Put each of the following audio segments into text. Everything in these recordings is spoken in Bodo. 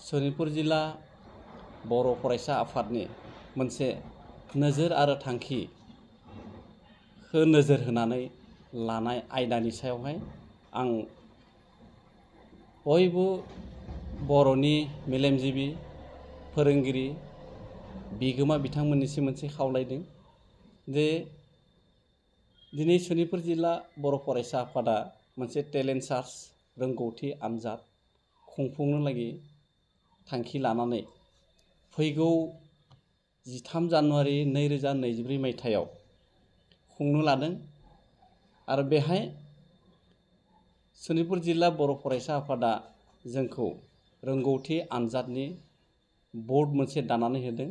सनितपुर जिल्ला बर' फरायसा आफादनि मोनसे नोजोर आरो थांखिखौ नोजोर होनानै लानाय आयदानि सायावहाय आं बयबो बर'नि मेलेमजिबि फोरोंगिरि बिगोमा बिथांमोननिसिम मोनसे खावलायदों जे दिनै सनितपुर जिल्ला बर' फरायसा आफादा मोनसे टेलेन्ट सार्च रोंगौथि आनजाद खुंफुंनो लागि थांखि लानानै फैगौ 13 जानुवारि 2024 मायथाइयाव खुंनो लादों आरो बेहाय सनितपुर जिल्ला बर' फरायसा आफादा जोंखौ रोंगौथि आनजादनि बर्ड मोनसे दानानै होदों।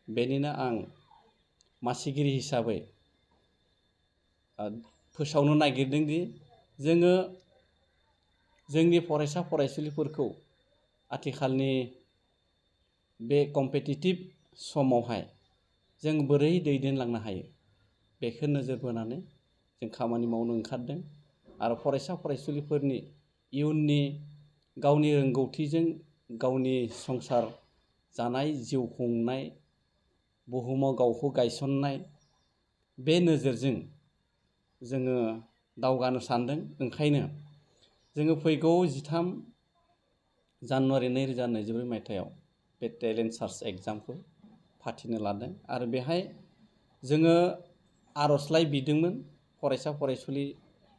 बेनिनो आं मासिगिरि हिसाबै फोसावनो नागिरदों दि जोङो जोंनि फरायसा फरायसुलिफोरखौ आथिखालनि बे कम्पिटिटिभ समावहाय जों बोरै दैदेनलांनो हायो बेखौ नोजोर बोनानै जों खामानि मावनो ओंखारदों आरो फरायसा फरायसुलिफोरनि इयुननि गावनि रोंगौथिजों गावनि संसार जानाय जिउ खुंनाय बुहुमाव गावखौ गायसननाय बे नोजोरजों जोङो दावगानो सानदों। ओंखायनो जोङो फैगौ 13 जानुवारि 2024 मायथाइयाव बे टेलेन्ट सार्च एग्जामखौ फाथिनो लादों आरो बेहाय जोङो आर'जलाइ बिदोंमोन फरायसा फरायसुलि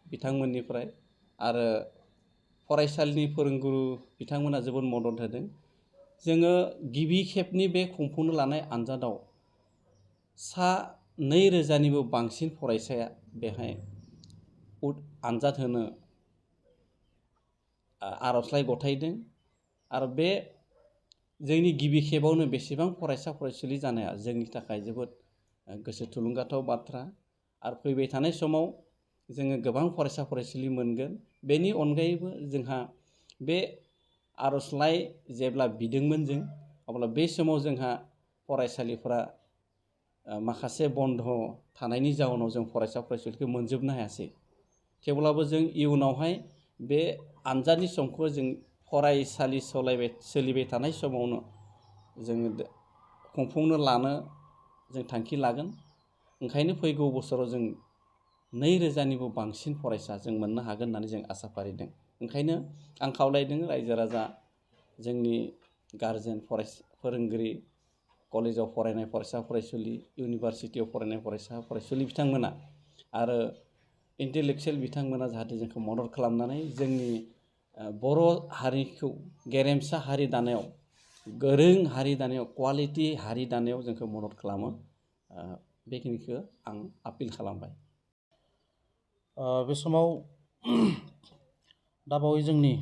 बिथांमोननिफ्राय आरो फरायसालिनि फोरोंगुरु बिथांमोना जोबोद मदद होदों। जोङो गिबि खेबनि बे खुंफुंनो लानाय आनजादाव 2000निबो बांसिन फरायसाया बेहाय आनजाद होनो आर'जलाइ गथायदों आरो बे जोंनि गिबि खेबावनो बेसेबां फरायसा फरायसुलि जानाया जोंनि थाखाय जोबोद गोसो थुलुंगाथाव बाथ्रा आरो फैबाय थानाय समाव जोङो गोबां फरायसा फरायसुलि मोनगोन। बेनि अनगायैबो जोंहा बे आर'जलाइ जेब्ला बिदोंमोन जों अब्ला बे समाव जोंहा फरायसालिफोरा माखासे बन्द थानायनि जाउनाव जों फरायसा फरायसुलिखौ मोनजोबनो हायासै। थेवब्लाबो जों इयुनावहाय बे आनजादनि समखौ जों फरायसालि सोलिबाय थानाय समावनो जोङो खुंफुंनो लानो जों थांखि लागोन। ओंखायनो फैगौ बोसोराव जों 2000निबो बांसिन फरायसा जों मोननो हागोन होननानै जों आसा फारिदों। ओंखायनो आं खावलायदों रायजो राजा जोंनि गारजेन फोरोंगिरि कलेजाव फरायनाय फरायसा फरायसुलि इउनिभारसिटियाव फरायनाय फरायसा फरायसुलि बिथांमोना आरो इन्टेलेक्सुयेल बिथांमोना जाहाथे जोंखौ मदद खालामनानै जोंनि बर' हारिखौ गेरेमसा हारि दानायाव गोरों हारि दानायाव क्वालिटि हारि दानायाव जोंखौ मदद खालामो बेखिनिखौ आं आपिल खालामबाय। बे समाव दाबावै जोंनि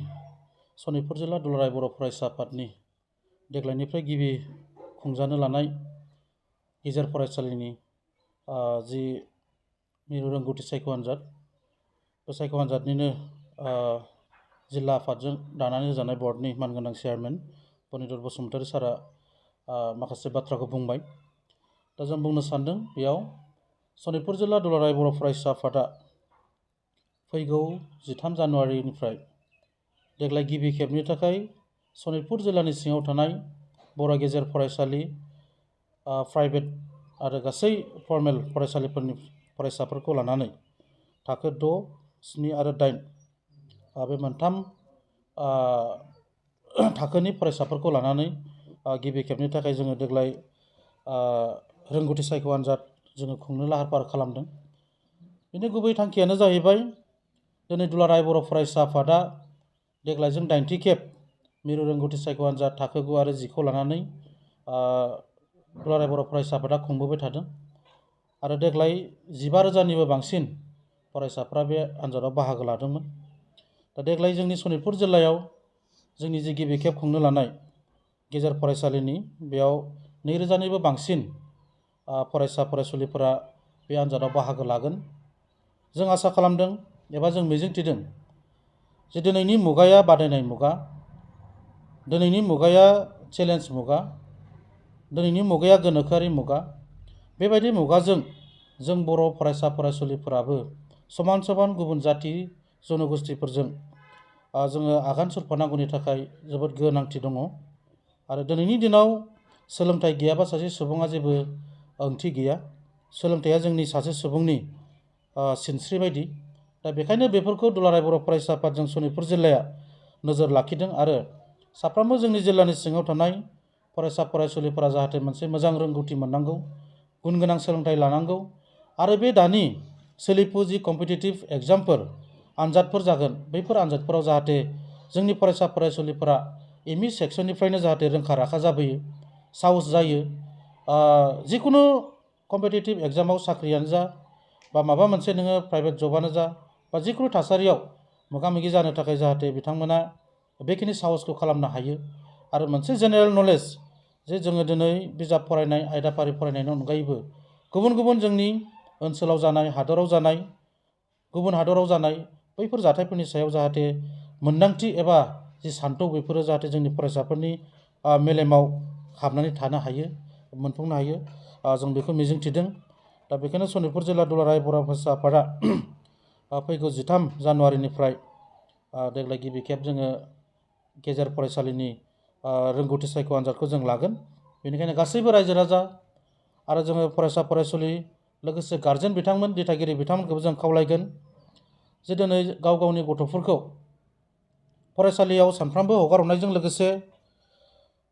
सनितपुर जिल्ला दुलाराय बर' फरायसा आफादनि देग्लायनिफ्राय गिबि खुंजानो लानाय गेजेर फरायसालिनि जि मिरु रोंगौथि सायख' आनजाद बे सायख' आनजादनिनो जिल्ला आफादजों दानानै होजानाय बर्डनि मानगोनां चेयारमेन बनिधर बसुमतारी सारा माखासे बाथ्राखौ बुंबाय। दा जों बुंनो सानदों बेयाव सनितपुर जिल्ला दुलाराय बर' फरायसा आफादा फैगौ 13 जानुवारिनिफ्राय देग्लाय गिबि खेबनि थाखाय सनितपुर जिल्लानि सिङाव थानाय बर' गेजेर फरायसालि प्राइभेट आरो गासै फर्मेल फरायसालिफोरनि फरायसाफोरखौ लानानै थाखो 6, 7 आरो 8 बे मोनथाम थाखोनि फरायसाफोरखौ लानानै गिबि खेबनि थाखाय जोङो देग्लाय रोंगौथि सायख' आनजाद जोङो खुंनो लाहार फाहार खालामदों। बेनि गुबै थांखियानो जाहैबाय दिनै दुलाराय बर' फरायसा आफादा देग्लायजों 8थि खेब मिरु रोंगौथि सायख' आनजाद थाखो 9 आरो 10खौ लानानै दुलाराय बर' फरायसा आफादा खुंबोबाय थादों आरो देग्लाय 15,000निबो बांसिन फरायसाफ्रा बे आनजादाव बाहागो लादोंमोन। दा देग्लाय जोंनि सनितपुर जिल्लायाव जोंनि जि गिबि खेब खुंनो लानाय गेजेर फरायसालिनि बेयाव 2000निबो बांसिन फरायसा फरायसुलिफोरा बे आनजादाव बाहागो लागोन। जों आसा खालामदों एबा जों मिजिंथिदों जे दिनैनि मुगाया बादायनाय मुगा, दिनैनि मुगाया चेलेन्ज मुगा, दिनैनि मुगाया गोनोखोआरि मुगा। बेबायदि मुगाजों जों बर' फरायसा फरायसुलिफोराबो समान समान गुबुन जाथि जनगोष्ठीफोरजों जोङो आगान सुरफानांगौनि थाखाय जोबोद गोनांथि दङ। आरो दिनैनि दिनाव सोलोंथाइ गैयाबा सासे सुबुङा जेबो ओंथि गैया। सोलोंथाइया जोंनि सासे सुबुंनि सिनस्रि बायदि। दा बेखायनो बेफोरखौ दुलाराय बर' फरायसा आफादजों सनितपुर जिल्लाया नोजोर लाखिदों आरो साफ्रोमबो जोंनि जिल्लानि सिङाव थानाय फरायसा फरायसुलिफोरा जाहाथे मोनसे मोजां रोंगौथि मोननांगौ, गुन गोनां सोलोंथाइ लानांगौ आरो बे दानि सोलिफु जि कम्पिटिटिभ एग्जामफोर आनजादफोर जागोन, बैफोर आनजादफोराव जाहाथे जोंनि फरायसा फरायसुलिफोरा एमइ सेक्सननिफ्रायनो जाहाथे रोंखा राखा जाबोयो, साहस जायो। जिखुनु कम्पिटिटिभ एग्जामाव साख्रियानो जा बा माबा मोनसे नोङो प्राइभेट जबानो जा बा जिखुनु थासारियाव मोगा मोगि जानो थाखाय जाहाथे बिथांमोना बेखिनि साहसखौ खालामनो हायो आरो मोनसे जेनेरेल नलेज जे जोङो दिनै बिजाब फरायनाय, आयदाफारि फरायनायनि अनगायैबो गुबुन गुबुन जोंनि ओनसोलाव जानाय, हादराव जानाय, गुबुन हादराव जानाय बैफोर जाथायफोरनि सायाव जाहाथे मोन्दांथि एबा जि सान्थौ बेफोरो जाहाथे जोंनि फरायसाफोरनि मेलेमाव हाबनानै थानो हायो, मोनफुंनो हायो, जों बेखौ मिजिंथिदों। दा बेखायनो सनितपुर जिल्ला दुलाराय बर' फरायसा आफादा फैगौ 13 जानुवारिनिफ्राय देग्लाय गिबि खेब जोङो गेजेर फरायसालिनि रोंगौथि सायख' आनजादखौ जों लागोन। बेनिखायनो गासैबो रायजो राजा आरो जोङो फरायसा फरायसुलि लोगोसे गार्जेन बिथांमोन, दिथागिरि बिथांमोनखौबो जों खावलायगोन जे दिनै गाव गावनि गथ'फोरखौ फरायसालियाव सानफ्रोमबो हगार हरनायजों लोगोसे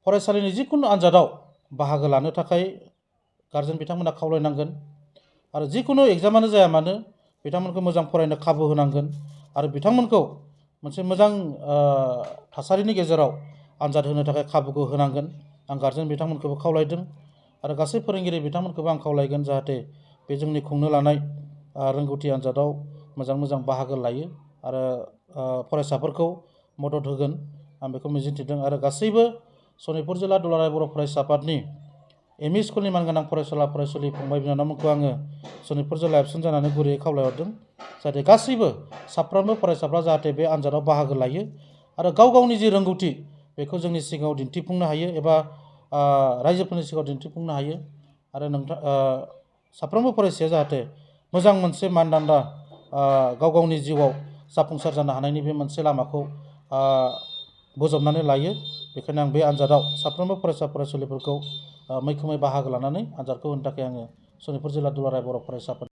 फरायसालिनि जिखुनु आनजादाव बाहागो लानो थाखाय गार्जेन बिथांमोना खावलायनांगोन आरो जिखुनु एग्जामानो जाया मानो बिथांमोनखौ मोजां फरायनो खाबु होनांगोन आरो बिथांमोनखौ मोनसे मोजां थासारिनि गेजेराव आनजाद होनो थाखाय खाबुखौ होनांगोन। आं गार्जेन बिथांमोनखौबो खावलायदों आरो गासै फोरोंगिरि बिथांमोनखौबो आं खावलायगोन जाहाथे बे जोंनि खुंनो लानाय रोंगौथि आनजादाव मोजां मोजां बाहागो लायो आरो फरायसाफोरखौ मदद होगोन, आं बेखौ मिजिंथिदों। आरो गासैबो सनितपुर जिल्ला दुलाराय बर' फरायसा आफादनि एमइ स्कुलनि मानगोनां फरायसुला फरायसुलि फंबाय बिनानावमोनखौ आङो सनितपुर जिल्ला एबसुन जानानै गुरैयै खावलायहरदों जाहाथे गासैबो साफ्रोमबो फरायसाफ्रा जाहाथे बे आनजादाव बाहागो लायो आरो गाव गावनि जि रोंगौथि बेखौ जोंनि सिगाङाव दिन्थिफुंनो हायो एबा रायजोफोरनि सिगाङाव दिन्थिफुंनो हायो आरो साफ्रोमबो फरायसाया जाहाथे मोजां मोनसे मानदान्दा गाव गावनि जिउआव जाफुंसार जानो हानायनि बे मोनसे लामाखौ बोजबनानै लायो। बेखायनो आं बे आनजादाव साफ्रोमबो फरायसा फरायसुलिफोरखौ मैखोमै बाहागो लानानै आनजादखौ होनो थाखाय आङो सनितपुर जिल्ला दुलाराय बर' फरायसा आफाद